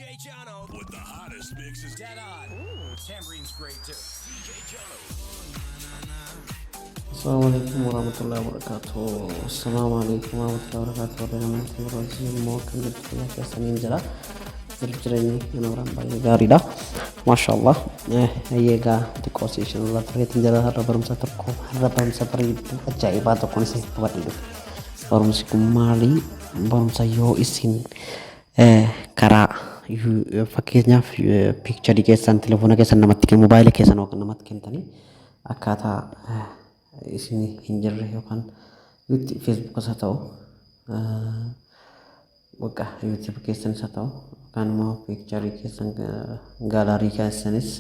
DJ Jono with the hottest mixes. Dead on. Tambourine's great too. DJ Jono. Assalamu alaikum warahmatullahi wabarakatuh. Assalamu alaikum warahmatullahi wabarakatuh. Warreen amantii barbaachise immoo akkam jirtu, fayyaa keessaniin jira. Jiru jireenyi nama biraan baay'ee gaariidha. Maashaallah. Egaa xiqqoo seeshin irraa tureetiin jira. Har'a barumsa tokko, har'a barumsa bareedduu ajaa'ibaa tokkoon isin qabadhee dhufe. Barumsi kun maali? Barumsa yoo isin karaa, fakkeenyaaf, picture keessan telefoona keessan namatti kennu, moobaayila keessan yookaan namatti kennitanii akkaataa isin hin jirre, yookaan Facebookas haa ta'u, bakka YouTube keessanis haa ta'u, yookaan immoo picture keessan gallery keessanis,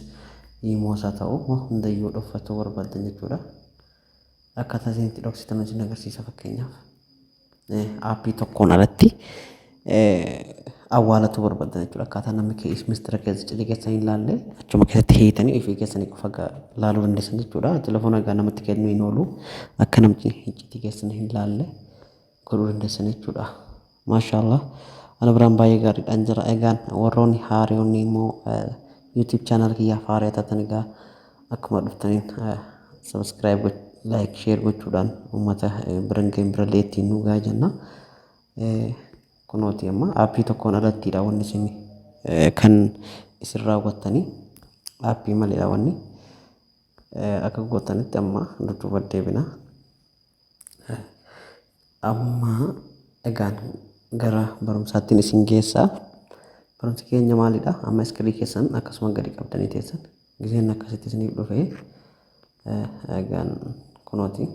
Imoos haa ta'u, hundayyuu dhokfachuu barbaadan jechuudha. Akkaataa isin itti dhoksitan isin agarsiisa. Fakkeenyaaf, app tokkoon alatti awwaalatu barbaadan jechuudha. Akkaataa namni mistira keessa cidii keessan hin laalle, achuma keessatti hiitanii ofii keessanii qofa laaluu dandeessan jechuudha. Telefoona egaa namatti kennuu hin oolu, akka namni iccitii keessan hin laalle godhuu dandeessan jechuudha. Maashaallah. Ana biraan baay'ee gaariidhaan jira. Egaan warroonni haariyoonni immoo YouTube channel kiyyaaf haaraa taatan, egaa akkuma dhuftaniin subscribe, like, share gochuudhaan uummata biran ga'een birallee ittiin nu gahaa jenna. Kunooti, amma app tokkoon alattiidha wanni isin kan isin raawwattanii, app maleedha wanni akka gootanitti. Amma dudduuba deebina. Amma egaan gara barumsaattiin isin geessaa. Barumsi keenya maalidha? Amma screen keessan akkasuma gadi qabdanii teessan. Giseen akkasitti isiniif dhufee, egaan kunooti,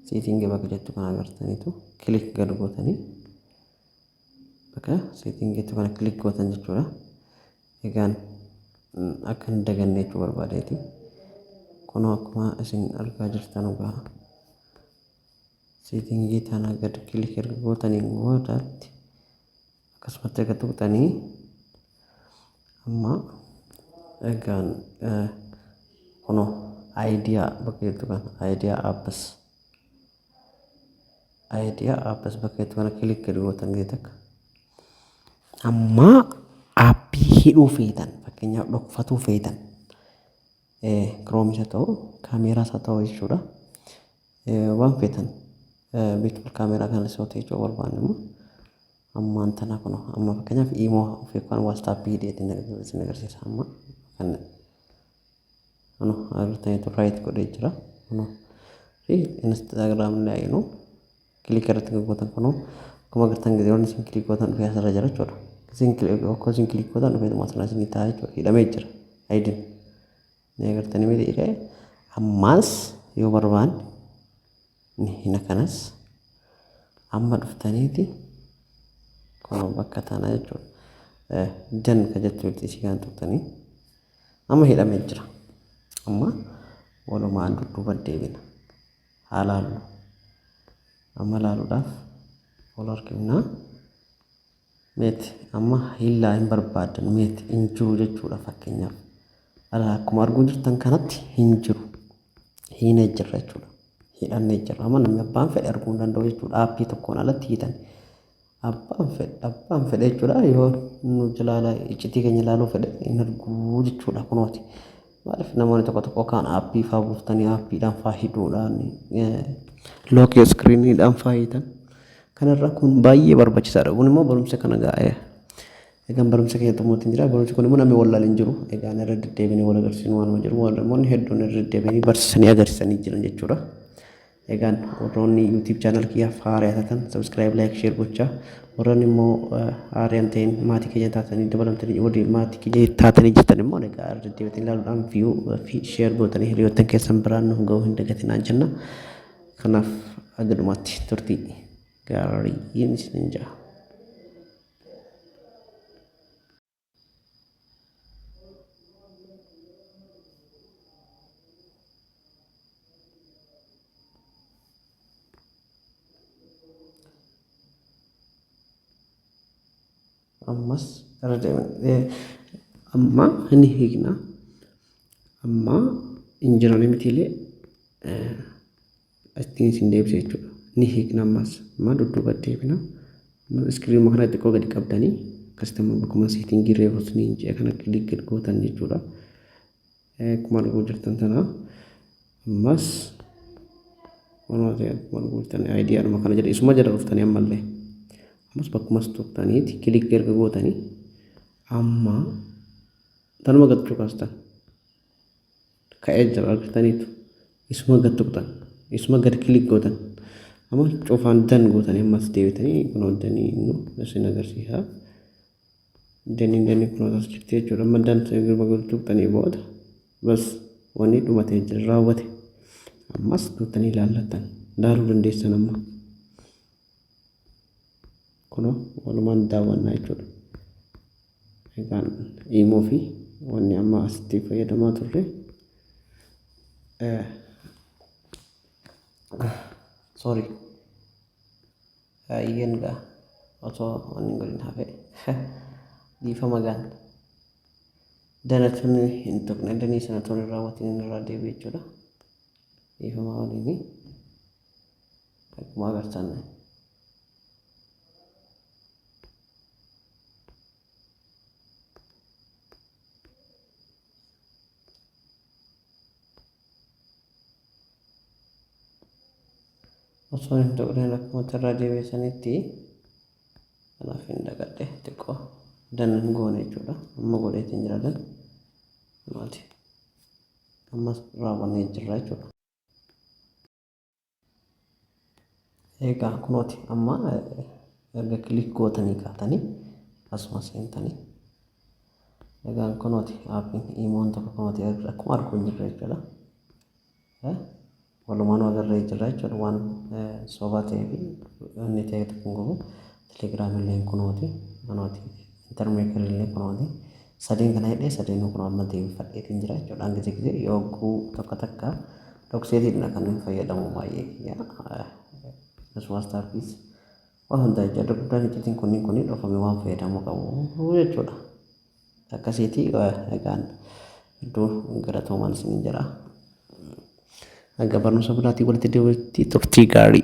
setting bakka jettu kana agartaniitu click gad gootanii, bakka setting jettu kana click gootan jechuudha. Egaan akka hin daganne jechuu barbaadeeti. Kunoo, akkuma isin argaa jirtan, egaa setting tana gad click erga gootaniin boodaatti, akkasumatti erga tuqxanii, amma egaan kunoo hide bakka jettu kana, hide apps, hide apps bakka jettu kana click gadi gootan gadi takka. Amma app hidhuu feetan, fakkeenyaaf dhokfatuu feetan, Chromeis haa ta'u, kaameraas haa ta'u jechuudha. Waan feetan virtual camera kanas yoo ta'e jechuu barbaanne immoo, ammaan tana kun amma fakkeenyaaf Imo ofii kan WhatsApp hidheetiin isin agarsiisa. Amma kan kuno agartaniitu, right godhee jira. Kuno fi Instagram illee ayinu click irratti gootan. Kunoo, akkuma agartan, gisee isin click gootan dhufee asirra jira jechuudha. Isin click, akkuma isin click gootan dhufee asirra isin ta'a jechuudha. Hidhamee jira. Hidden. Ni agartanii miti hidhee? Ammaas yoo barbaanne ni hina. Kanas amma dhuftaniiti kunoo bakka tana jechuudha. Done ka jettu isii kan tuqxanii, amma hidhamee jira. Amma walumaan dudduuba deebina. Haa laallu. Amma laaluudhaaf ol harkifnaa. Meeti, amma hillaa hin barbaadan, meeti hin jiru jechuudha fakkeenyaaf. Akkuma arguu jirtan kanatti hin jiru. Hiinee jirra jechuudha. Hidhannee jirra. Amma namni abbaan fedhe arguu hin danda'u jechuudha. App tokkoon alatti hiitan. Abbaan fedhe jechuudha. Yoo nu jalaa iccitii keenya ilaaluu fedhe hin arguu jechuudha kunooti. Maaliif namoonni tokko tokko kaan app faa buuftanii appiidhaan faa hidhuudhaan, lock screeniidhaan faa hiitan. Kanarra kun baay'ee barbaachisaadha. Kun immoo barumsa kana gaa'ee. Egaan barumsa keenya xumurtiin jira. Barumsi kun immoo namni wallaal hin jiru. Egaan irra deddeebiinii wal agarsiisnu waanuma jiru. Namoonni hedduun irra deddeebiinii barsiisanii agarsiisanii jiran jechuudha. Egaan warroonni YouTube channel kiyyaaf haaraa taatan subscribe, like, share gochaa, warroonni immoo haaraa hin ta'in maatii keenya taatanii dabalamtanii, warri maatii keenya taatanii jirtan immoo egaa irra deddeebiitiin ilaaluudhaan view fi share gootanii hiriyoottan keessan biraan nuuf ga'uu hin dagatinaa jenna. Kanaaf haga dhumaatti turtii gaarii isiniin jedha. Ammas irra deemnee amma ni hiikna. Amma hin jiran mitiilee ittiin isin deebise jechuudha. Ni hiikna ammas. Amma dudduuba deebina. Screenuma kana xiqqoo gadi qabdanii Akkasitti amma bakkuma setting reefu isiniin jedhe kana click gad gootan jechuudha. Akkuma arguu jirtan tana ammas waanuma ta'e akkuma arguu jirtan ID dhuma kana jedhe, isuma jala dhuftanii ammallee ammas bakkumas tuqxaniiti click erga gootanii amma tanuma gad cuqaastan, ka'ee jira, argitaniitu. Isuma gad tuqxan, isuma gad click gootan, amma cufaan done gootanii ammas deebitanii kunoo done nu isin agarsiisa. Done done kunoo as jirti jechuudha. Amma done gad tuqxanii booda bas wanni dhumatee jira, raawwate. Ammas tuqxanii ilaallattan, ilaaluu dandeessan. Amma kunoo walumaan daawwannaa jechuudha. Egaan imo fi wanni amma asitti fayyadamaa turre, sorry, iyyeen gaa otoo wanni hin godhin hafe, dhiifama. Gaan danatonni hin tuqne, done sana toon hin raawwatin irraa deebi'e jechuudha. Dhiifama waliini. Akkuma agartan osoo hin tuqneen akkuma irraa deebi'e, kanaaf hin dagadhe, xiqqoo done hin goone jechuudha. Amma godheetiin jira done maati, ammas raawwannee jirra jechuudha. Egaa kunooti amma erga click gootanii kaatanii asuma seentanii, egaan kunooti aappiin imoon tokko kunooti akkuma arguu hin jirre jechuudha. Walumaanuu agarree jirra jechuudha. Waan sobaa ta'ee fi inni ta'e tokko hin qabu. Telegram illee kunooti, kunooti Intermaker illee kunooti. Sadeen kana hidhee sadeenuu kunoo amma deebifadheetiin jira jechuudha. Gizee gizee yogguu tokko takka dhokseetiidha kan hin fayyadamu baay'ee kiyya. Akkasumas taappiis waan hundaa jechuudha. Guddaan iccitiin kunniin kunniin dhofame waan fayyadamuu qabu jechuudha. Akkasiiti. Egaan iddoo galatoomaan isin jira. Hanga barnoota biraatii walitti deebi'utti turtii gaarii.